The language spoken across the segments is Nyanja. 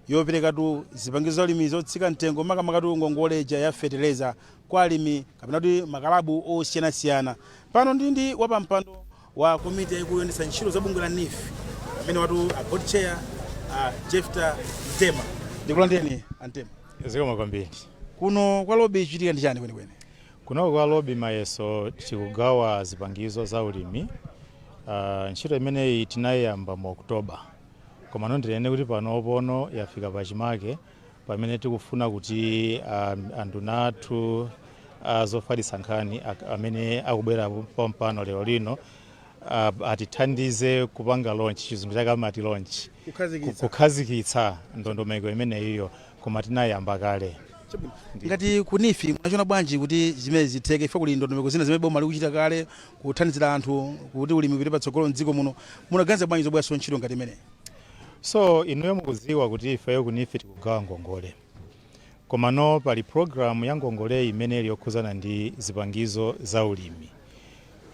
Yoperekatu zipangizo za ulimi zotsika mtengo, makamakatu ngongole ya feteleza kwa alimi kapena kuti makalabu osiyanasiyana. Pano ndi wapampando wa komiti yaikulu yoyendetsa ntchito za bungwe la NEEF, amene watu a board chair, a Jefta Mtema. Ndikulandireni, a Mtema. Zikomo kwambiri. Kuno kwa Lobi chitika ndi chani kwenikweni? Kunoko kwa Lobi Mayeso tikugawa zipangizo za ulimi. Ntchito imeneyi tinayiyamba mu Oktoba, koma ndinene kuti panopono yafika pachimake pamene tikufuna kuti anduna athu zofalitsa nkhani amene akubwera pompano lero lino atithandize kupanga launch, chizungu chake amati launch. Kukhazikitsa. Kukhazikitsa ndondomeko imeneyiyo, koma tinayamba kale. Ngati ku NEEF mwachiona bwanji kuti zimene zitheke? Ife kuli ndondomeko zina zimene boma likuchita kale kuthandizira anthu kuti ulimi upite patsogolo mdziko muno. Munaganiza bwanji zobweranso ntchito ngati imeneyi? So inuyo mukudziwa kuti ifeyo ku NEEF tikugawa ngongole, komano pali program ya ngongole imene ili yokhuzana ndi zipangizo za ulimi.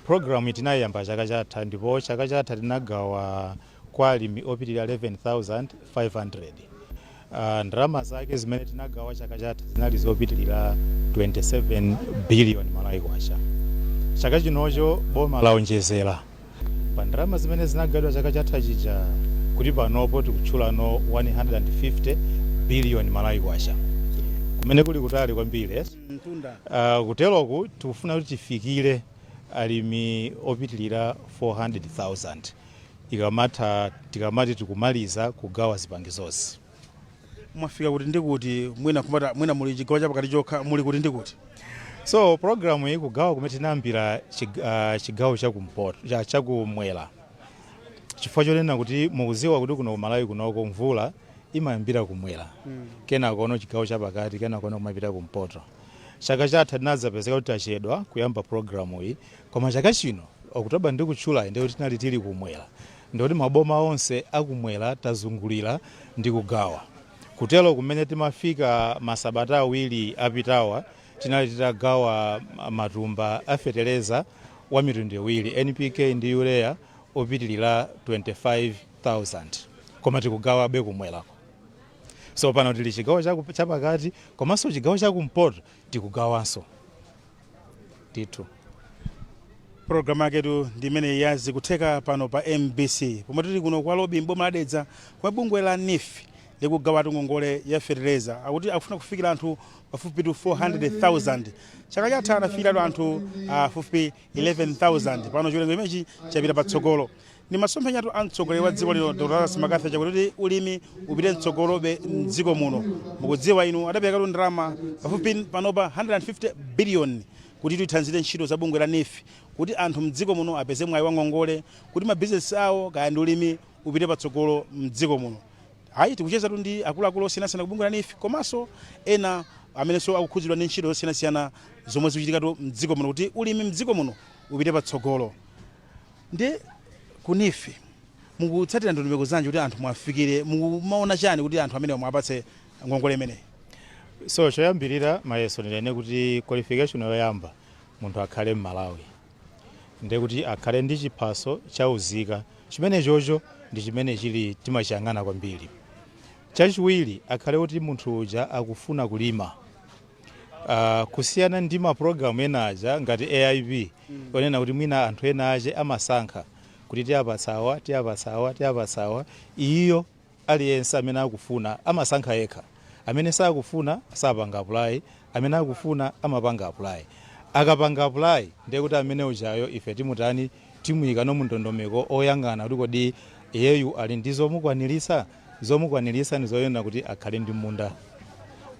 Program tinayiyamba chaka chatha, ndipo chaka chatha tinagawa kwa alimi opitirira 11,500. Ndalama zake zimene tinagawa chaka chatha zinali zopitirira 27 billion Malawi kwacha. Chaka chinocho boma laonjezera pa ndalama zimene zinagawidwa chaka chatha chija, kuti panopo tikutchulano 150 billion Malawi kwacha, kumene kuli kutali kwambiri, yes? Mtunda. Kuteroku tikufuna kuti tifikire alimi opitirira 400,000 ikamatha, tikamati tikumaliza kugawa zipangizozi. Mwafika kuti ndi kuti? Mwina kumata, mwina muli chigawo chapakati chokha, muli kuti ndi kuti? So program iyi kugawa kumene tinayambira chigawo chakumpoto, chakumwera, chifukwa chonena kuti mukuziwa kuti kuno kumalawi kunoko mvula imayambira kumwera, kenakono chigawo chapakati, kenakono kumapita kumpoto. Chaka chatha tinadzapezeka kuti tachedwa kuyamba program iyi, koma chaka chino Oktoba ndi kutchula ndikuti tinali tili kumwera, ndikuti maboma onse akumwera tazungulira ndi kugawa. Kutero kumene timafika masabata 2 apitawa, tinali titagawa matumba a feteleza wa mitundu iwiri, NPK ndi urea, opitilira 25,000, koma tikugawabe kumwerako. So pano tili chigawo chapakati komanso chigawo chakumpoto tikugawanso ndithu. Programu yaketu ndi imene ya Zikutheka pano pa MBC, pomwe tili kuno kwa Lobi mboma la Dedza, kwa bungwe la NEEF likugawatu ngongole ya feteleza. Akuti akufuna kufikira anthu pafupi 400,000. Chaka chatha anafikiratu anthu pafupi 11,000. Pano chiwerengero chimenechi chapita patsogolo. Ndi masomphenyatu a mtsogoleri wa dziko lino, Dr Lazarus McCarthy Chakwera, kuti ulimi upite mtsogolobe mdziko muno. Mukudziwa inu, adaperekatu ndalama pafupi panopa 150 billion kuti tithandizire ntchito za bungwe la NEEF, kuti anthu mdziko muno apeze mwayi wa ngongole, kuti mabizinesi awo kaya ndi ulimi upite patsogolo mdziko muno. Ayi, tikuchezatu ndi akuluakulu osiyanasiyana ku bungwe la NEEF komanso ena amenenso akukhudzidwa ndi ntchito zosiyanasiyana zomwe zikuchitikatu mdziko muno kuti ulimi mdziko muno upite patsogolo. Ndi ku NEEF mukutsatira ndondomeko zanji kuti anthu mwafikire? Mukumaona chani kuti anthu amene mwapatse ngongole imeneyi? So choyambirira, Mayeso, ndinene kuti qualification yoyamba, munthu akhale mmalawi, ndiye kuti akhale ndi chiphaso chauzika. Chimene chocho ndi chimene chili timachiyang'ana kwambiri. Chachiwiri, akhale kuti munthu uja akufuna kulima. Kusiyana ndi mapulogalamu ena aja ngati AIP, onena kuti mwina anthu ena ache amasankha kuti tiyapatsawa, tiyapatsawa, tiyapatsawa, iyo aliyense amene akufuna amasankha yekha. Amene sakufuna sapanga apply, amene akufuna amapanga apply. Akapanga apply, ndiye kuti amene ujayo ife timutani? Timuyika no mundondomeko oyang'ana kuti kodi iyeyu ali ndi zomukwanirisa. Zomukwanirisa ndi zoyenera kuti akhale ndi munda,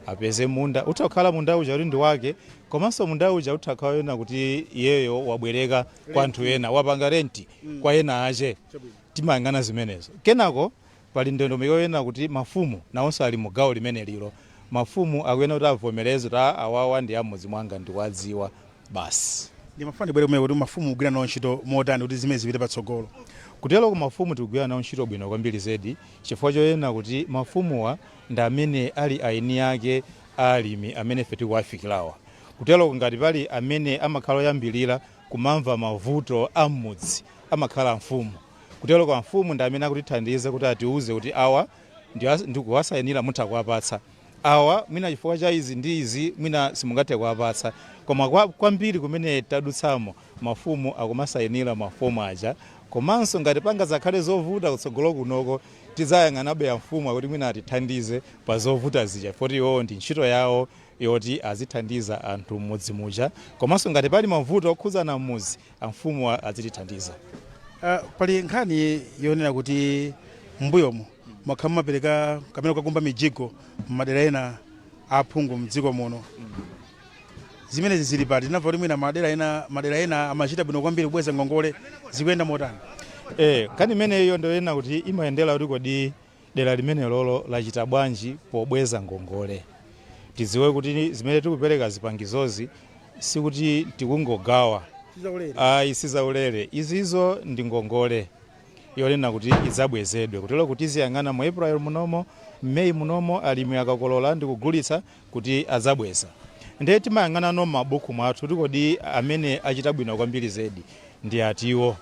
apeze munda. Utha kukhala munda uja kuti ndi wake, komanso munda uja utha kukhala yoyenera kuti iyeyo wabwereka kwa anthu ena, wapanga rent kwa ena ache. Timayang'ana zimenezo. Kenako pali ndondomeko yoyenera kuti mafumu nawonso ali mu gawo limene lilo. Mafumu akuyenera kuti avomereze kuti awawa ndi amudzi mwanga, ndikuwadziwa basi. Ndimafuna ndibwere kumene kuti mafumu kugwira nawo ntchito motani kuti zimene zipite patsogolo? Kutero ku mafumu tikugwira nawo ntchito bwino kwambiri zedi, chifukwa choyenera kuti mafumuwa ndi amene ali aini ake a alimi amene ife tikuwafikirawa. Kutero ngati pali amene amakhala oyambirira kumamva mavuto a m'mudzi, amakhala mfumu. Kutero kwa mfumu ndi amene akutithandiza kuti atiuze kuti awa Ndikuwasayinira, mutha kuwapatsa awa mwina chifukwa cha izi ndi izi, mwina simungathe kuwapatsa. Koma kwambiri kumene tadutsamo, mafumu akumasayinira mafomu aja. Komanso ngati pangazakhale zovuta kutsogolo kunoko, tidzayang'anabe ya mfumu akuti mwina atithandize pa zovuta zija, poti iwowo ndi ntchito yawo yoti azithandiza anthu m'mudzi muja. Komanso ngati pali mavuto okhudzana m'mudzi, amfumu azitithandiza. Pali nkhani yonena kuti mbuyomo mwakhala mumapereka kamene kukakumba mijigo m'madera ena aphungu mdziko muno. Zimenezi zili pati? Tinamva kuti mwina madera ena amachita bwino kwambiri kubweza ngongole. Zikuyenda motani? Nkhani imeneyo ndoyena kuti imayendera kuti kodi dera limene lolo lachita bwanji pobweza ngongole. Tidziwe kuti zimene tikupereka zipangizozi sikuti tikungogawa, ayi, sizaulere. Izizo ndi ngongole yonena kuti idzabwezedwe, kutero kuti tiziyang'ana mu April munomo, May munomo, alimi akakolola ndi kugulitsa kuti adzabweza. Ndiye timayang'anano m'mabuku mwathu kuti kodi amene achita bwino kwambiri zedi ndi atiwo.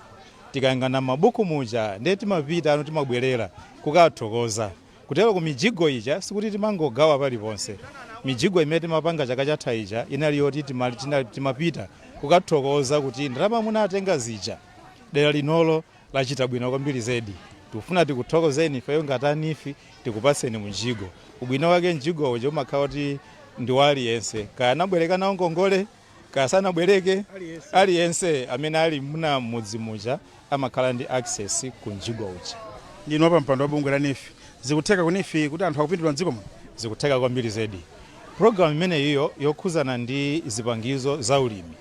Tikayang'ana m'mabuku muja, ndiye timapita ano, timabwerera kukathokoza. Kutero ku mijigo ija sikuti timangogawa paliponse. Mijigo imene timapanga chaka chatha ija inali yoti timapita kukathokoza kuti ndalama munatenga zija, dera linolo lachita bwino kwambiri zedi, tikufuna tikuthokozeni ifeyo ngati a NEEF, tikupatseni mjigo. Ubwino wake mjigo uja umakhala kuti ndi wa aliyense, kaya anabwereka nawo ngongole, kaya sanabwereke, aliyense amene ali muna mudzi muja amakhala ndi access ku mjigo uja. Ndinu wapampando wa bungwe la NEEF. Zikutheka ku NEEF kuti anthu akupindula mdziko muno? Zikutheka kwambiri zedi. Programu imeneyiyo yokhuzana ndi zipangizo za ulimi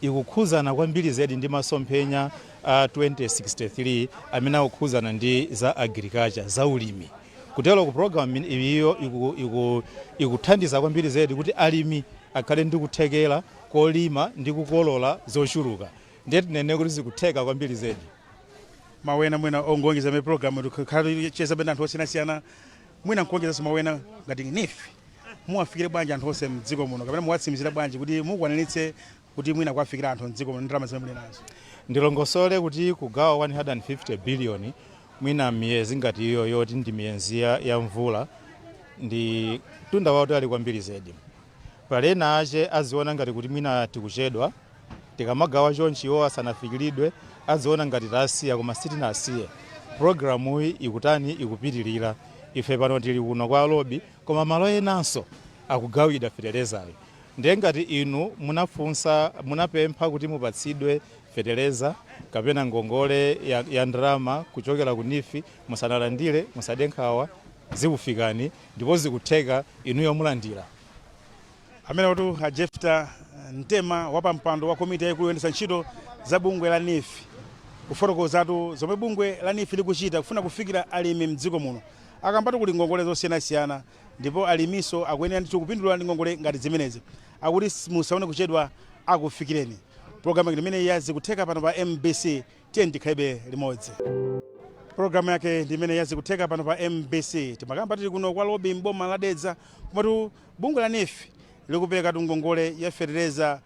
ikukhuzana kwambiri zedi ndi masomphenya a 2063 amene akukhuzana ndi za agriculture, za ulimi. Kutero ku programu iyiyo ikuthandiza kwambiri zedi kuti alimi akhale ndi kuthekera kolima ndi kukolola zochuluka. Ndiye tinene kuti zikutheka kwambiri zedi. Mawena mwina ongoongeza me program tikhala cheza bena anthu osiyanasiyana, mwina nkuonjezanso mawena, ngati NEEF muwafikire bwanji anthu onse mdziko muno, kapena muwatsimikizira bwanji kuti mukwaniritse kuti mwina kuwafikira anthu mdziko muno ndalama zimene muli nazo? Ndilongosole kuti kugawa 150 billion mwina miyezi ngati iyo yoti ndi miyezi ya mvula ndi mtunda wautali kwambiri zedi. Palena ache aziona ngati kuti mwina tikuchedwa tikamagawa chonchi, iwo asanafikiridwe, aziona ngati tasiya, koma sitinasiye. Programu iyi ikutani? Ikupitirira. Ife pano tili kuno kwa Lobi, koma malo enanso akugawidwa feterezayo. Ndiye ngati inu munafunsa, munapempha kuti mupatsidwe fetereza kapena ngongole ya ndalama kuchokera ku NEEF, musanalandire, musade nkhawa, zikufikani ndipo zikutheka, inuyo mulandira. Amene watu a Jefta Mtema, wapampando wa komiti yayikulu yoyendetsa ntchito za bungwe la NEEF, kufotokozatu zomwe bungwe la NEEF likuchita kufuna kufikira alimi mdziko muno. Akambatu kuli ngongole zosiyanasiyana ndipo alimiso akuyenera ndithu kupindula ndi ngongole ngati zimenezi. Akuti musaone kuchedwa, akufikireni. Programu imene ya Zikutheka pano pa MBC, tiye tikhalebe limodzi. Programu yake ndi imene ya Zikutheka pano pa MBC. Timakamba tili kuno kwa Lobi mboma la Dedza, komatu bungwe la NEEF likupereka ngongole ya fetereza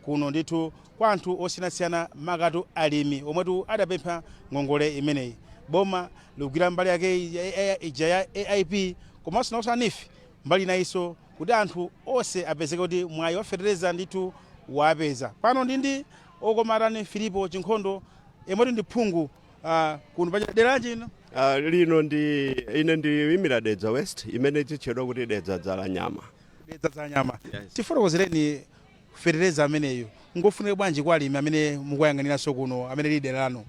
kuno ndithu kwa anthu osiyanasiyana, makatu alimi omwetu adapempha ngongole imeneyi. Boma likugwira mbali yake ija ya AIP, komanso nawonso a NEEF mbali inayinso, kuti anthu onse apezeke kuti mwayi wa fetereza ndithu wapeza. Pano ndi Okomatani Filipo Chinkhondo, yemwetu ndi phungu kuno pa dera lanji ino? Lino ndi ine ndiyimira Dedza West, imene titchedwa kuti Dedza Dzalanyama. Dedza Dzalanyama. Yes. Tifotokozereni, fetereza ameneyu ngofunika bwanji kwa alimi amene mukuyang'aniranso kuno, amene lili dera lanu?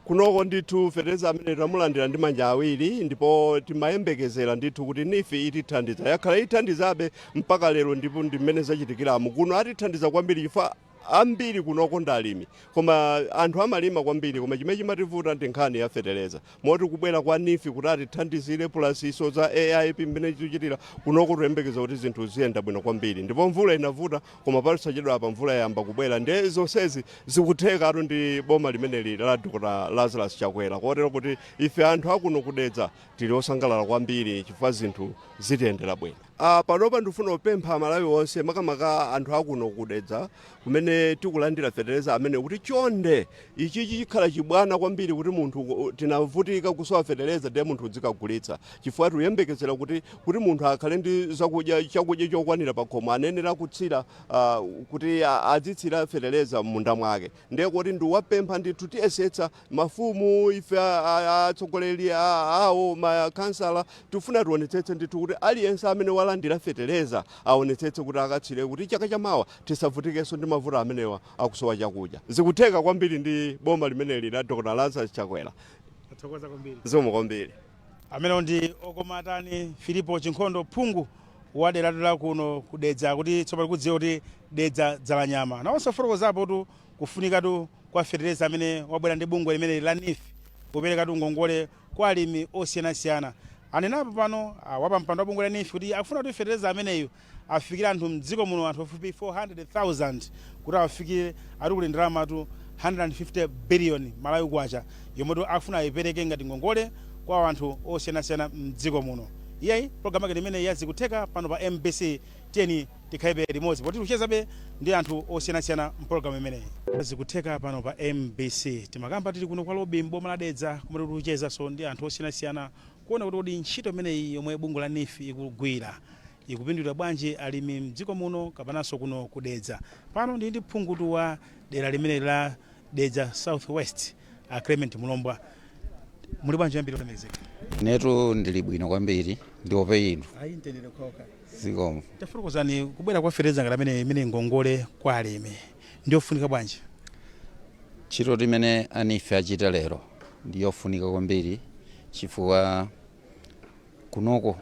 Kunoko ndithu fetereza amene tamulandira ndi manja awiri, ndipo timayembekezera ndithu kuti NEEF itithandiza. Yakhala ithandizabe mpaka lero, ndipo ndi mmene zachitikiramo kuno. Atithandiza kwambiri chifukwa ambiri kunoko ndi alimi, koma anthu amalima kwambiri, koma chimene chimativuta ndi nkhani ya fetereza. Moti kubwera kwa NEEF kuti atithandizire plus iso za AIP mmene tikuchitira kunoko, tuyembekeza kuti zinthu ziyenda bwino kwambiri. Ndipo mvula inavuta, koma pasachedwa apa mvula yayamba kubwera, ndiye zonsezi zikuthekatu ndi boma limeneli la Dr Lazarus Chakwera. Kotero kuti ife anthu akuno kudedza tili osangalala kwambiri chifukwa zinthu zitiyendera bwino. Panopa ndifuna kupempha Amalawi onse, makamaka anthu akuno kudedza kumene tikulandira fetereza amene, kuti chonde, ichichi chikhala chibwana kwambiri kuti munthu tinavutika kusowa fetereza, ndiye munthu udzikagulitsa, chifukwa tikuyembekezera kuti munthu akhale ndi zakudya, chakudya chokwanira pakhomo, anenera kutsira kuti azitsira fetereza m'munda mwake. Ndiye kuti ndiwapempha ndithu, tiyesetsa mafumu ife, atsogoleri awo, makhansala, tifuna tionetsetse ndithu kuti aliyense amene walandira fetereza aonetsetse kuti akatsire, kuti chaka chamawa tisavutikenso ndi mavuto amenewa akusowa chakudya. Zikutheka kwambiri ndi boma limeneli la Dr Lazarus Chakwera. Tathokoza kwambiri. Zikomo kwambiri. Amenewo ndi Okomatani Filipo Chinkhondo, phungu wa dera la kuno kudedza, kuti tsopano kudziwa kuti Dedza Dzalanyama. Nawonso fotokozapo tu kufunikatu kwa fetereza amene wabwera ndi bungwe limene la NEEF, kuperekatu ngongole kwa alimi osiyanasiyana. Anenapo pano wapampando wa bungwe la NEEF kuti akufuna kuti fetereza ameneyu afikire anthu mdziko muno, anthu pafupi 400,000, kuti awafikire. Ati kuli ndalamatu 150 billion Malawi kwacha yomwe akufuna ayipereke ngati ngongole kwa anthu osiyanasiyana mdziko muno. Iyeyi, pologalamu yake imene yazikutheka pano pa MBC. Tiyeni tikhalebe limodzi poti tikuchezabe ndi anthu osiyanasiyana mpologalamu imeneyi, Zikutheka, pano pa MBC. Timakamba tili kuno kwa Lobi mboma la Dedza, kumene tikuchezanso ndi anthu osiyanasiyana kuona kuti kodi ntchito imeneyi yomwe bungwe la NEEF ikugwira ikupindulira bwanji alimi mdziko muno kapenanso kuno kudedza. Pano ndili ndi phungutu wa dera limene la Dedza South West, a Clement Mulombwa. Muli bwanji ambiri olemekezeka? Inetu ndili bwino kwambiri, ndiope inu. Ayi, mtendere okhaokha. Zikomo. Tafotokozani, kubwera kwa fetereza ngati amene imene ngongole kwa alimi ndiyofunika bwanji? Ntchito imene a NEEF achita lero ndiyofunika kwambiri, chifukwa kunoko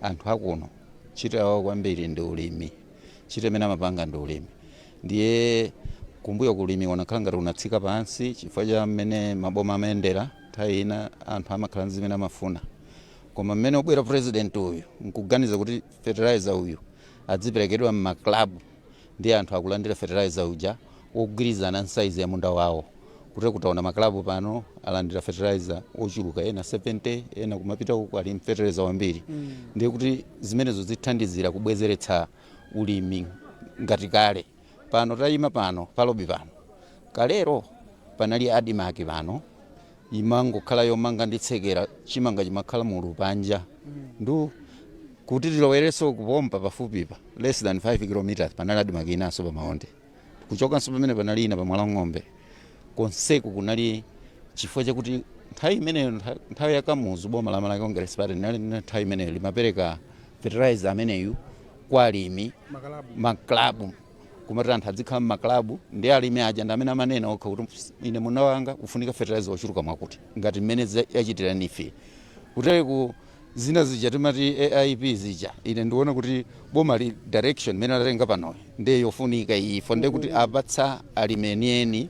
anthu akuno ntchito yawo kwambiri ndi ulimi. Ntchito imene amapanga ndi ulimi. Ndiye kumbuyo kulimi unakhala ngati unatsika pansi chifukwa cha mmene maboma amayendera. Nthawi ina anthu amakhala ndi zimene amafuna, koma mmene ubwera president uyu nkuganiza kuti fertilizer uyu adziperekedwa m'maklabu, ndi anthu akulandira fertilizer uja wogwirizana nsaizi ya munda wawo, kuti kutaona maklabu pano alandira fertilizer ochuluka, ena 70, ena kumapita uku ali fertilizer wambiri. Ndiye kuti zimenezo zithandizira kubwezeretsa ulimi ngati kale. Pano tayima pano palobi pano, kalero panali ADMARC pano, imangokhala yomanga ndi tsekera, chimanga chimakhala mulu panja. Ndu kuti tilowerenso kupompa pafupipa, less than 5 kilometers, panali ADMARC inanso pamaonde. Kuchokanso pamene panali ina pamwala ng'ombe. Konseku kunali, chifukwa chakuti nthawi imeneyo, nthawi ya Kamuzu, boma la Malawi Congress Party linali nthawi imeneyo limapereka fertilizer ameneyu kwa alimi. Makalabu. Maklabu, kumati anthu adzikhala mmaklabu, ndi alimi aja ndi amene amanena okha kuti ine munda wanga ufunika fertilizer ochuluka mwakuti, ngati mmene yachitira NEEF. Kutereku zina zija timati AIP zija, ine ndikuona kuti boma li direction imene latenga panoyi ndiye yofunika ifo, ndiye kuti apatsa alimi enieni.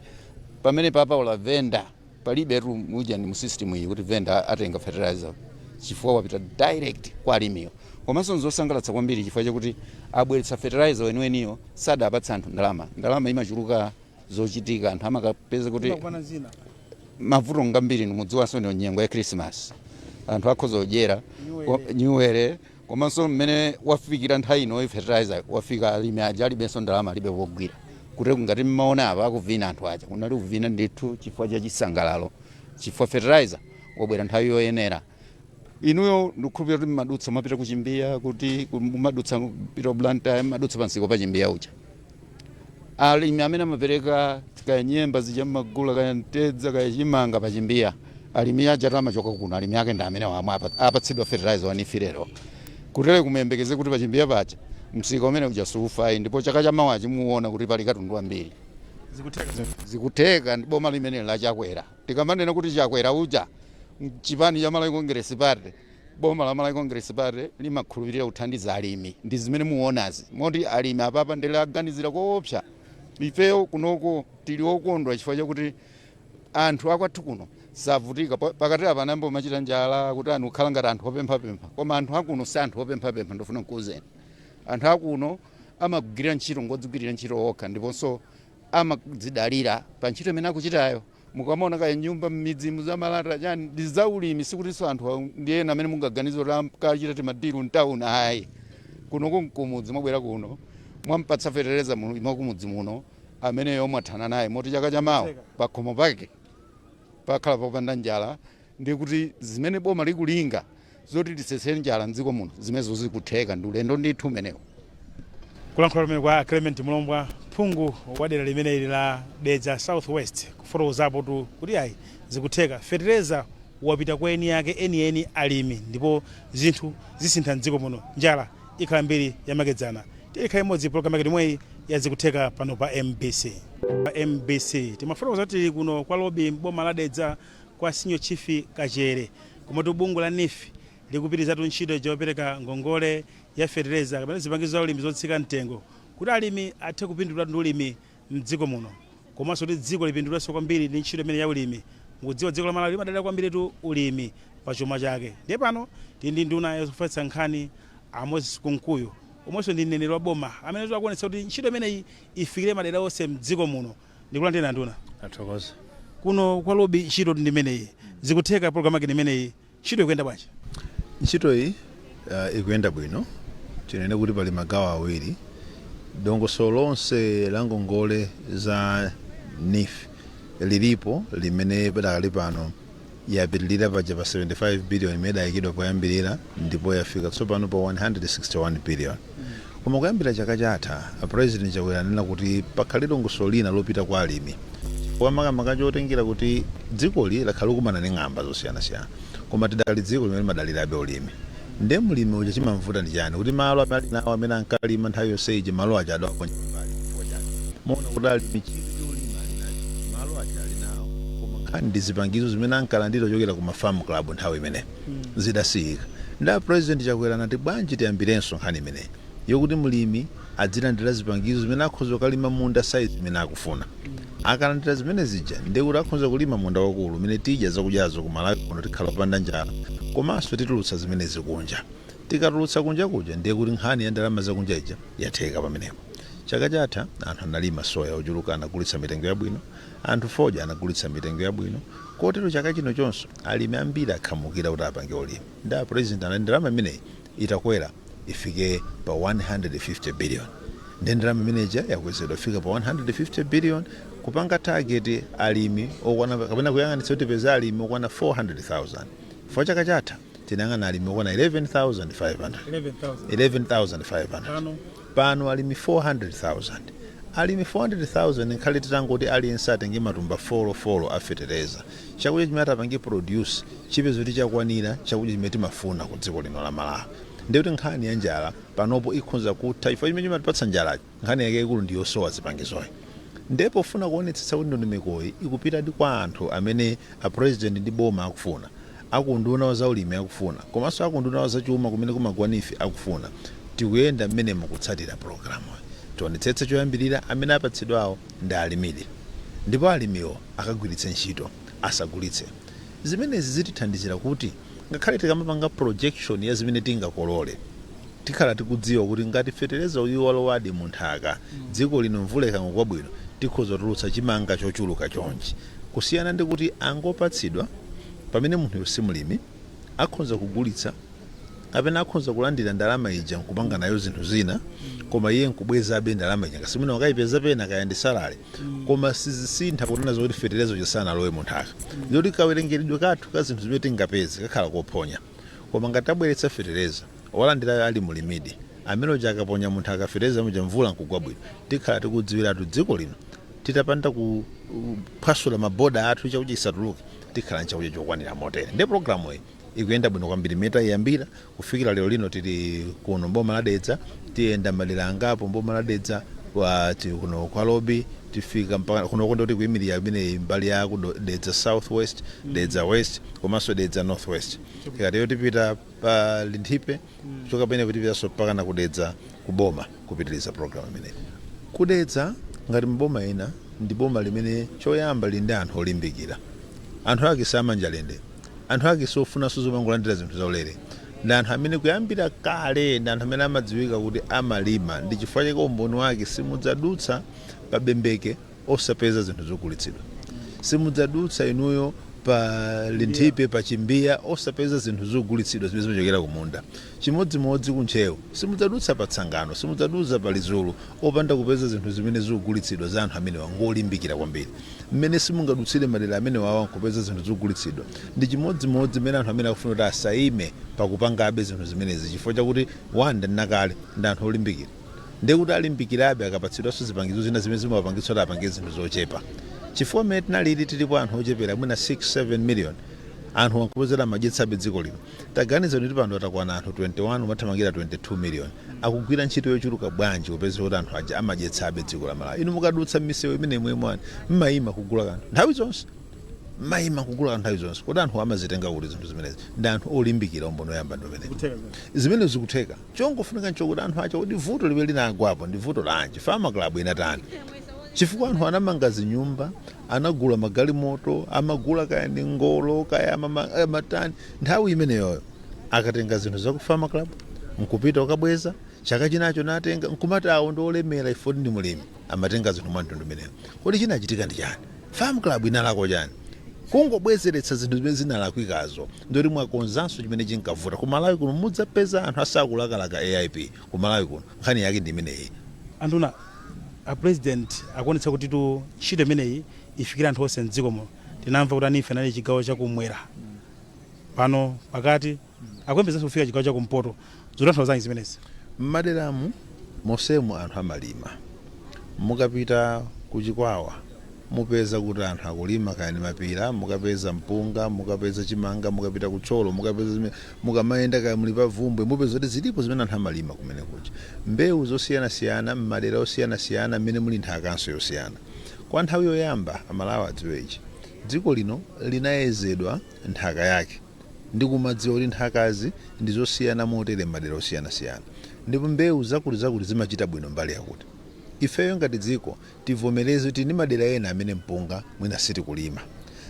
Pamene papaula venda palibe tu muja ndi mu system iyi kuti venda atenga fertilizer, chifukwa wapita direct kwa alimiyo. Komanso nzosangalatsa kwambiri chifukwa chakuti abweretsa fertilizer weniweniyo, sadapatsa anthu ndalama. Ndalama imachuluka zochitika, anthu amakapeza kuti Imakupana zina. Mavuto ngambiri, mudziwanso ndi nyengo ya Christmas, anthu akhoza kudyera nyuwere. Komanso mmene wafikira nthawi ino fertilizer wafika, alimi aja alibenso ndalama, alibe pogwira. Kuti ngati mmaona apa akuvina anthu aja, kunali kuvina ndithu chifukwa cha chisangalalo, chifukwa fertilizer wabwera nthawi yoyenera. Inuyo ndikukhulupirira kuti mmadutsa, mapita kuchimbiya, kuti mumadutsa kupita Blantyre, mmadutsa pansiko pa Chimbiya uja. Alimi amene amapereka kaya nyemba zija mmagula, kaya mtedza, kaya chimanga pa Chimbiya, alimi aja tamachoka kuno, alimi ake ndi amene wamwe apatsidwa fertilizer wa NEEF lero. Kutere kumuyembekeze kuti pachimbiya paja msika umene uja suufayi, ndipo chaka chamawachi muona kuti pali katundu ambiri. Zikutheka. Zikutheka ndi boma limene la Chakwera. Tikamanena kuti Chakwera uja, chipani cha Malawi Congress Party, boma la Malawi Congress Party limakhulupirira kuthandiza alimi, ndi zimene muonazi. Moti alimi apapa ndilaganizira koopsa. Ifeyo kunoko tili okondwa chifukwa chakuti anthu akwathu kuno savutika. Pakati apa anambo machita njala kuti anthu kukhala ngati anthu opemphapempha, koma anthu akuno si anthu opemphapempha. Ndofuna nkuuzeni, anthu akuno amagwira ntchito, ngodzigwirira ntchito okha, ndiponso amadzidalira pa ntchito imene akuchitayo. Mukamaona kaya nyumba m'midzi muzamalata chani, ndi zaulimi. Sikutinso anthu ndi ena amene mungaganize kuti akachita timadiru mtawuni, ayi. Kuno kumudzi mwabwera kuno, mwampatsa fetereza mwakumudzi muno, ameneyo mwathana naye, moti chaka chamawa pakhomo pake pakhala popanda njala, ndi kuti zimene boma likulinga zoti lisese njala mdziko muno, zimenezo zikutheka. Ndi ulendo ndithu umenewo. Kulankhula kumene kwa Clement Mulombwa, phungu wa dera limeneli la Dedza South West, kufotokozapo tu kuti ayi, zikutheka, fetereza wapita kwa eni yake enieni, alimi, ndipo zinthu zisintha mdziko muno, njala ikhala mbiri yamakedzana. Tilikhala imodzi pologalamu yake imweyi yazikutheka pano pa MBC. Pa MBC timafotokoza kuti kuno kwa Lobi, mboma la Dedza, kwa Senior Chief Kachere, komatu bungwe la NEEF likupitirizatu ntchito yopereka ngongole ya fetereza kapena zipangizo za ulimi zotsika mtengo, kuti alimi athe kupindula ndi ulimi mdziko muno, komanso kuti dziko lipindulenso kwambiri ndi ntchito imene ya ulimi. Mukudziwa dziko la Malawi limadalira kwambiritu ulimi pa chuma chake. Ndiye pano tili ndi nduna yofalitsa nkhani, a Moses Kunkuyu, omwenso ndi mneneri wa boma, amene akuonetsa kuti ntchito imeneyi ifikire madera onse mdziko muno. Ndikulandira, nduna. Athokoza. Kuno kwa Lobi ntchito ndi imeneyi, zikutheka pologalamu yake imeneyi, ntchito ikuyenda bwanji? Ntchito iyi ikuyenda bwino. Tinene kuti pali magawo awiri. Dongosolo lonse la ngongole za NEEF lilipo, limene padakali pano yapitilira paja pa 75 billion imene idayikidwa poyambirira, ndipo yafika tsopano pa 161 billion. Koma kuyambira chaka chatha, President Chakwera anena kuti pakhale dongosolo lina lopita kwa alimi, chifukwa makamaka chotengera kuti dzikoli lakhala likumana ndi ng'amba zosiyanasiyana, koma tidakali dziko limene limadalirabe ulimi. Nde mlimi uja chimamvuta ndi chani? Kuti malo amene ali nawo, amene ankalima nthawi yonse iji, malo aja adawaponya pambali. Chifukwa chani? Muona kuti alimi chidwi cholima ali nacho, malo aja ali nawo, koma nkhani ndi zipangizo zimene ankalandira kuchokera ku mafarm club nthawi imene zidasiyika. Nda President Chakwera anati, bwanji tiyambirenso nkhani imeneyi yokuti mlimi adzilandira zipangizo zimene akhoza kukalima munda size imene akufuna. Akalandira zimene zija, ndiye kuti akhoza kulima munda wakulu umene tidya zakudyazo ku Malawi kuno, tikhala popanda njala, komanso titulutsa zimenezi kunja. Tikatulutsa kunja kuja, ndiye kuti nkhani ya ndalama zakunja ija yatheka pamenepo. Chaka chatha anthu analima soya ochuluka, anagulitsa mitengo yabwino. Anthu fodya anagulitsa mitengo yabwino. Kotero chaka chino chonso alimi ambiri akhamukira kuti apange ulimi. Ndi a President anati ndalama imeneyi itakwera ifike pa 150 billion. Ndi ndalama imeneja yakwezedwa ifika pa 150 billion, kupanga target alimi okwana, kapena kuyang'anitsa kuti tipeze alimi okwana 400,000. For chaka chatha tinayang'ana alimi okwana 11,500. 11,500. Pano? Pano alimi 400,000. Alimi 400,000, nkhale titangoti aliyense atenge matumba 4 a fetereza, chakudya chimene atapange produce chipeza kuti chakwanira chakudya chimene timafuna ku dziko lino la Malawi. Ndikuti nkhani ya njala panopo ikhonza kutha, chifukwa chimene chimatipatsa njalachi, nkhani yake ikulu ndi yosowa zipangizoyi. Ndipo pofuna kuonetsetsa kuti ndondomekoyi ikupitadi kwa anthu amene a President ndi boma akufuna, akunduna wa zaulimi akufuna, komanso akunduna wa zachuma kumene kumagwa NEEF akufuna, tikuyenda mmenemo kutsatira pologalamuyi. Tionetsetse choyambirira amene apatsidwawo ndi alimidi, ndipo alimiwo akagwiritse ntchito, asagulitse. Zimenezi zitithandizira kuti ngakhale tikamapanga projection ya zimene tingakolole, tikhala tikudziwa kuti ngati fetereza uyu walowadi mu nthaka, dziko lino mvula ikangogwa bwino, tikhoza kutulutsa chimanga chochuluka chonchi, kusiyana ndi kuti angopatsidwa pamene munthuyo si mlimi, akhoza kugulitsa kapena akhoza kulandira ndalama ija nkupanga nayo zinthu zina, koma iye nkubwezabe ndalama ija ngasimene wakayipeza pena, kaya ndi salary, koma sizisintha kunena zokuti feterezo chisanalowe mu nthaka, ndikuti kawerengeredwe kathu ka zinthu zimene tingapeze kakhala kophonya. Koma ngati tabweretsa fetereza, walandirayo ali mulimidi, amene uja akaponya munthu akafetereza muja, mvula nkugwa bwino, tikhala tikudziwiratu dziko lino, titapanda kuphwasula maboda athu chakudya chisatuluke, tikhala nchakudya chokwanira motere. Ndiye programu iyi ikuyenda bwino kwambiri imene tayiyambira kufikira lero lino. Tili kuno mboma la Dedza, tiyenda madera angapo mboma la Dedza, kuno kwa Lobi, tifika mpaka kuno kondoti kuyimirira imene mbali ya ku Dedza South West, Dedza West komanso Dedza North West. Tikatiyo tipita pa Linthipe, kuchoka pamene tipitanso mpaka na kudedza kuboma kupitiriza program imeneyi. Kudedza, ngati mboma ina, ndi boma limene choyamba lili ndi anthu olimbikira. Anthu ake samanjalende, anthu ake sofunanso zomangolandira zinthu zaulere. Ndi anthu amene kuyambira kale ndi anthu amene amadziwika kuti amalima. Ndi chifukwa chake umboni wake, simudzadutsa pa Bembeke osapeza zinthu zogulitsidwa, simudzadutsa inuyo. Pa Linthipe, pa Chimbiya, osapeza zinthu zogulitsidwa zimene zimachokera kumunda. Chimodzimodzi kuNtcheu, simudzadutsa pa Tsangano, simudzadutsa pa Lizulu opanda kupeza zinthu zimene zikugulitsidwa za anthu amenewa. Ngolimbikira kwambiri. Mmene simungadutsire madera amenewawa nkupeza zinthu zogulitsidwa, ndi chimodzimodzi mmene anthu amene akufuna kuti asayime pakupangabe zinthu zimenezi, chifukwa chakuti wanda nakale ndi anthu olimbikira, ndiye kuti alimbikirabe akapatsidwanso zipangizo zina zimene zimawapangitsa kuti apange zinthu zochepa. Chifukwa mmene tinalili tilipo anthu ochepera mwina 6 7 million, anthu ankupezera amadyetsabe dziko lino. Taganiza kuti pano atakwana anthu 21, umathamangira 22 million, akugwira ntchito yochuluka bwanji kupeza kuti anthu aja amadyetsabe dziko la Malawi? Inu mukadutsa m'misewu imene imwemwani, mmayima kugula kanthu nthawi zonse, mmayima kugula kanthu nthawi zonse. Kodi anthu amazitenga kuti zinthu zimenezi? Ndi anthu olimbikira. Umboni oyamba ndi umene zimene zikutheka. Chongofunika nchokuti anthu acha, kuti vuto limene linagwapo ndi vuto lanji? Farmer Club inatani? Chifukwa anthu anamanga zinyumba, anagula magalimoto, amagula kaya ndi ngolo, kaya amatani nthawi imeneyoyo, akatenga zinthu za ku Farmer Club nkupita ukabweza chaka chinacho natenga, nkumati awo ndi olemera, ifoti ndi mulimi, amatenga zinthu mwa mtundu umeneyo. Kodi chinachitika ndi chani? Farm Club inalakwa chani? Kungobwezeretsa zinthu zimene zinalakwikazo, ndoti mwakonzanso chimene chinkavuta. Ku Malawi kuno mudzapeza anthu asakulakalaka AIP ku Malawi kuno. Nkhani yake ndi imeneyi. Anduna, a President akuonetsa kuti tu ntchito imeneyi ifikire anthu onse mdziko muno. Tinamva kuti a NEEF anali chigawo chakumwera, pano pakati, akuyembekezanso kufika chigawo chakumpoto. Zotanthauza zimenezi? Mmaderamu mosemu anthu amalima. Mukapita kuChikwawa mupeza kuti anthu akulima kaya ndi mapira, mukapeza mpunga, mukapeza chimanga. Mukapita kuThyolo mukapeza zimene, mukamayenda kaya muli pa Vumbwe mupeza kuti zilipo zimene anthu amalima kumene kuja, mbewu zosiyanasiyana m'madera osiyanasiyana mmene muli nthaka yosiyana. Kwa nthawi yoyamba, Amalawi adziwe ichi, dziko lino linayezedwa nthaka yake ndi kumadziwa kuti nthakazi ndi zosiyana motere m'madera osiyanasiyana, ndipo mbewu zakuti zakuti zimachita bwino mbali yakuti. Ifeyo ngati dziko tivomereze kuti ndi madera ena amene mpunga mwina sitikulima,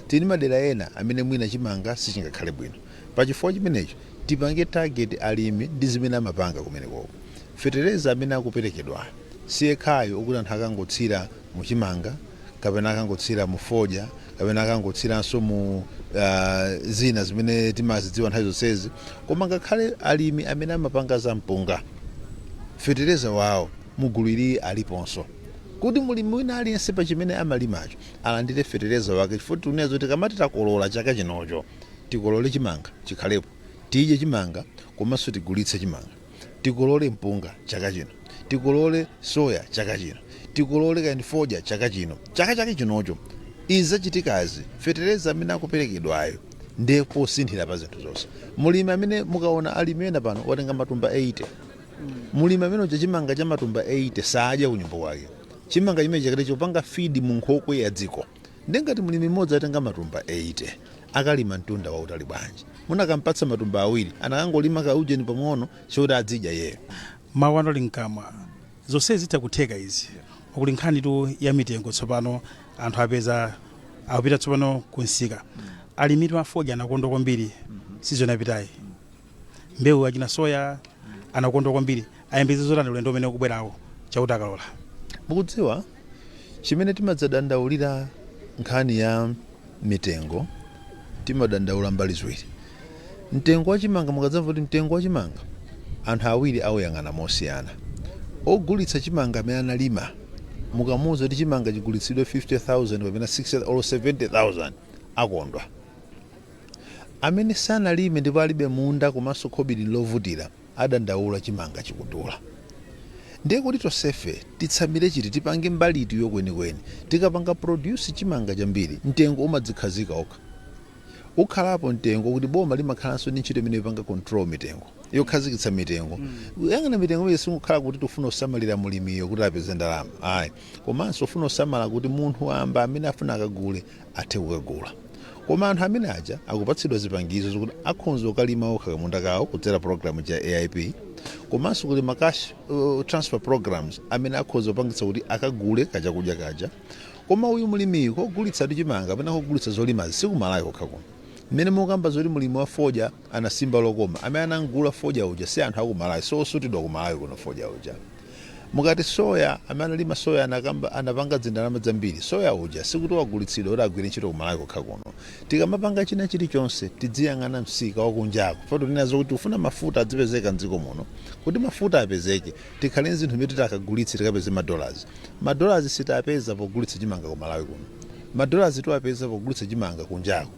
tili madera ena amene mwina chimanga sichingakhale bwino. Pachifukwa chimenecho tipange target alimi ndi zimene amapanga kumenekoko. Fetereza amene akuperekedwa si yekhayo okuti anthu akangotsira muchimanga kapena akangotsira mu fodya kapena akangotsiranso mu zina zimene timazidziwa nthawi zonsezi, koma ngakhale alimi amene amapanga za mpunga, fetereza wawo mugulu ili aliponso, kuti mulimi wina aliyense pa chimene amalimacho alandire fetereza wake. Chifukwa tikunena zoti kamati takolola chaka chinocho, tikolole chimanga chikhalepo, tidye chimanga komanso tigulitse chimanga. Tikolole mpunga chaka chino, tikolole soya chaka chino, tikolole kaya ndi fodya chaka chino, chaka chake chinocho. Izi zachitikazi, fetereza amene akuperekedwayo ndiye posinthira pa zinthu zonse. Mulimi amene mukaona alimi ena pano watenga matumba 80, mulimi amene uja chimanga cha matumba 80 sadya kunyumba kwake. Chimanga chimene chakati chopanga feed mu nkhokwe ya dziko. Ndengati mulimi mmodzi atenga matumba 80, akalima mtunda wautali bwanji? Munakampatsa matumba awiri, anakangolima kaujeni pang'ono choti adzidya yeyo. Mawu anu ali mkamwa, zonse zitha kutheka izi. Kuli nkhani tu ya mitengo tsopano, anthu apeza akupita tsopano kunsika. Alimitu afodya anakondwa kwambiri season yapitayi, mbewu achina soya anakondwa kwambiri. Ayembekeze zotani ulendo umene ukubwerawo, chakuti akalola? Mukudziwa chimene timadzadandaulira nkhani ya mitengo, timadandaula mbali ziwiri. Mtengo wa chimanga, mukadzamva kuti mtengo wa chimanga, anthu awiri auyang'ana mosiyana. Ogulitsa chimanga amene analima, mukamuwuza kuti chimanga chigulitsidwe 50,000 kapena 60 or 70,000, akondwa. Amene sanalime ndipo alibe munda komanso khobiri lovutira, adandaula chimanga chikudula. Ndiye kuti tonsefe titsamire chiti? Tipange mbali itiyo kwenikweni? Tikapanga produce chimanga chambiri, mtengo umadzikhazika okha, ukhalapo mtengo kuti boma limakhalanso ndi ntchito imene yopanga control mitengo, yokhazikitsa mitengo, kuyang'ana mitengo imene sikukhala kuti tifuna kusamalira mulimiyo kuti apeze ndalama, ayi, komanso ufuna kusamala kuti munthu wamba amene afuna akagule athe kukagula. Koma anthu amene aja akupatsidwa zipangizo zokuti akhonza kukalima okha kamunda kawo kudzera program ya AIP, komanso kuli ma cash transfer programs amene akhoza kupangitsa kuti akagule kachakudya kaja. Koma uyu mulimiyu kogulitsa chimanga kapena kogulitsa zolimazi sikumalawi kokha kuno. Mmene mukamba zoti mulimi wa fodya anasimba lokoma, amene anangula fodya uja si anthu akumalawi, sosutidwa kumalawi kuno fodya uja. Mukati soya, amene alima soya anapanga zindalama zambiri. Soya uja sikuti wagulitsidwa kuti agwire ntchito kumalawi kokha kuno. Tikamapanga china chilichonse, tidziyang'ana msika wakunjako. Fato tinazo kuti ufuna mafuta adzipezeka mdziko muno. Kuti mafuta apezeke, tikhale ndi zinthu imene titakagulitse, tikapeze madollars. Madollars sitapeza pogulitsa chimanga kumalawi kuno, madollars tiwapeza pogulitsa chimanga kunjako.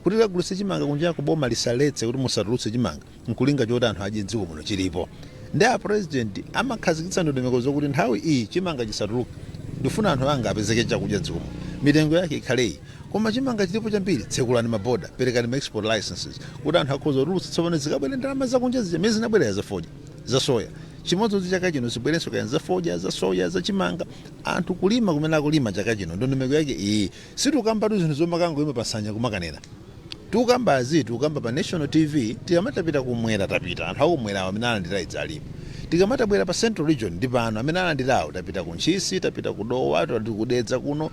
Kuti tikagulitse chimanga kunjako, boma lisaletse kuti musatulutse chimanga, nkulinga choti anthu adye mdziko muno chilipo. Ndi a President amakhazikitsa ndondomeko zokuti nthawi iyi chimanga chisatuluke, ndifuna anthu anga apezeke chakudya mdziko muno, mitengo yake ikhaleyi, koma chimanga chilipo chambiri, tsekulani maboda, perekani ma export licenses kuti anthu akhoza kutulutsa. Tsopano zikabwere ndalama zakunja zija mene zinabwerera zafodya, zasoya, chimodzimodzi chaka chino zibwerenso kaya zafodya, zasoya, zachimanga. Anthu kulima kumene akulima chaka chino, ndondomeko yake iyi. Sitikukambatu zinthu zomakangoima pasanja kumakanena. Tikukambazi, tikukamba pa national TV. Tikamatapita kumwera, tapita, anthu akumwerawo amene alandira idzi alipo. Tikamatabwera pa Central Region, ndi pano amene alandirawo. Tapita ku Ntchisi, tapita ku Dowa, tikudedza kuno,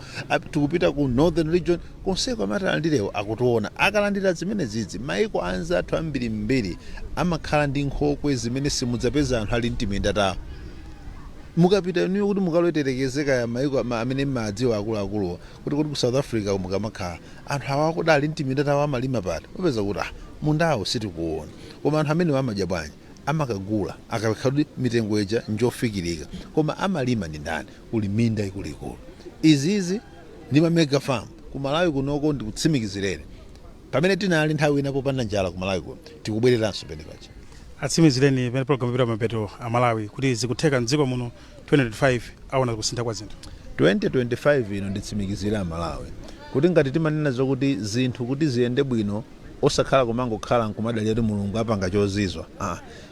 tikupita ku Northern Region, konseko amene atalandirewo akutiona akalandira zimene zidzi. Maiko anzathu ambirimbiri amakhala ndi nkhokwe zimene simudzapeza anthu ali mtiminda tawo. Mukapita inuyo kuti mukaloterekezeka ya maiko amene mmadziwa akuluakuluwa, kuti ku South Africa mukamakhala, anthu awa kuti ali mtiminda tawo amalima pati? Mupeza kuti mundawo sitikuona, koma anthu amene amadya bwanji? Amakagula akakhala kuti mitengo ija njofikirika. Koma amalima ndi ndani? Kuli minda ikuluikulu. Izizi ndi ma mega farm kumalawi kunoko. Ndikutsimikizireni, pamene tinali nthawi ina popanda njala kumalawi kuno, tikubwereranso pene paja. Atsimikizireni pamene program ipita mapeto amalawi kuti zikutheka mdziko muno, 2025 aona kusintha kwa zinthu. 2025 ino, nditsimikizire amalawi kuti ngati timanena zokuti zinthu kuti ziyende bwino, osakhala kumangokhala nkumadalira kuti Mulungu apanga chozizwa.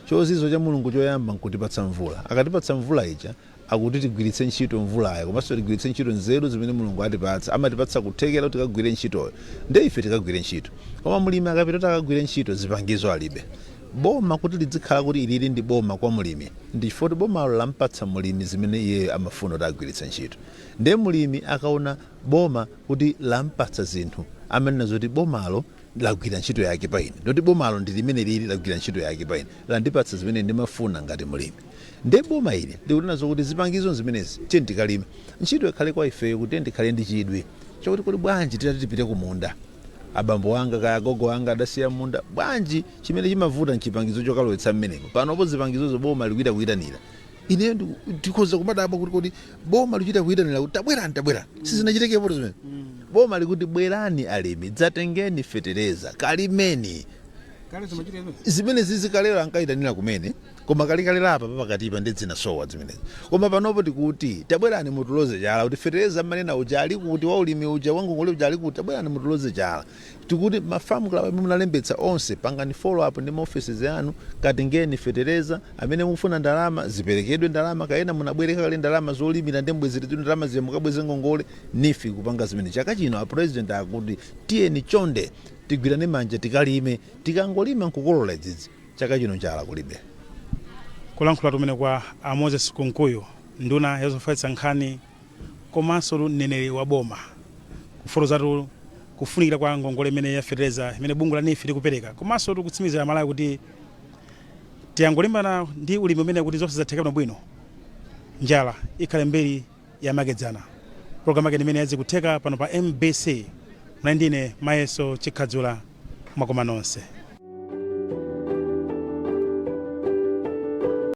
Chozizwa cha Mulungu choyamba nkutipatsa mvula. Akatipatsa mvula ija, akuti tigwiritse ntchito mvulayo, komanso tigwiritse ntchito nzeru zimene Mulungu atipatsa. Amatipatsa kuthekera kuti tikagwire ntchitoyo, nde ife tikagwire ntchito. Koma mlimi akapita kuti akagwire ntchito, zipangizo alibe. Boma kuti lizikhala kuti ilili ndi boma kwa mulimi, ndi chifukwa kuti bomalo lampatsa mulimi zimene iyeyo amafuna kuti agwiritse ntchito. Nde mulimi akaona boma kuti lampatsa zinthu, amanena zoti bomalo lagwira ntchito yake pa ine, ndoti bomalo ndi limene lili lagwira ntchito yake pa ine, landipatsa zimene ndimafuna ngati mulimi. Nde boma ili likunena zokuti zipangizo zimenezi, tiye tikalime. Ntchito ikhale kwa ifeyo kuti tiye tikhale ndi chidwi chokuti kodi bwanji titati tipite kumunda, abambo anga kaya agogo anga adasiya munda bwanji? Chimene chimavuta nchipangizo chokalowetsa mmenemo. Panopo zipangizozo boma likuita kuyitanira. Ineyo ndikhoza kumadabwa kuti kodi boma likuchita kuyitanira kuti tabwerani, tabwerani? Sizinachitikepo zimene boma likuti bwerani alimi, dzatengeni fetereza, kalimeni. Zimene zizikalero ankayitanira kumene, koma kalikalera apa papakatipa ndi zinasowa zimenezi. Koma panopo tikuti tabwerani mutuloze chala kuti fetereza mmanena uja ali kuti, wa ulimi uja, wangongole uja ali kuti, tabwerani mutuloze chala. Tikuti ma farm club amene munalembetsa onse, pangani follow up ndi maoffices anu, katengeni fetereza. Amene mukufuna ndalama, ziperekedwe ndalama. Kayena munabwereka kale ndalama zolimira, ndi mbwezeredwe ndalama ziya, mukabweze ngongole. NEEF kupanga zimene chaka chino a President akuti tiyeni chonde tigwirane manja, tikalime. Tikangolima nkukolola idzidzi, chaka chino njala kulibe. Kulankhula tumene kwa a Moses Kunkuyu, nduna yazofalitsa nkhani komanso mneneri wa boma, kufotokozatu kufunikira kwa ngongole imene yafetereza imene bungwe la NEEF likupereka, komanso tikutsimikizira Malawi kuti tiyangolimbana ndi ulimi umene kuti zonse zatheka bwinobwino, njala ikhale mbiri yamakedzana. Programu yake imene yazikutheka pano pa MBC, muli ndine Mayeso Chikhadzula. Mwakoma nonse.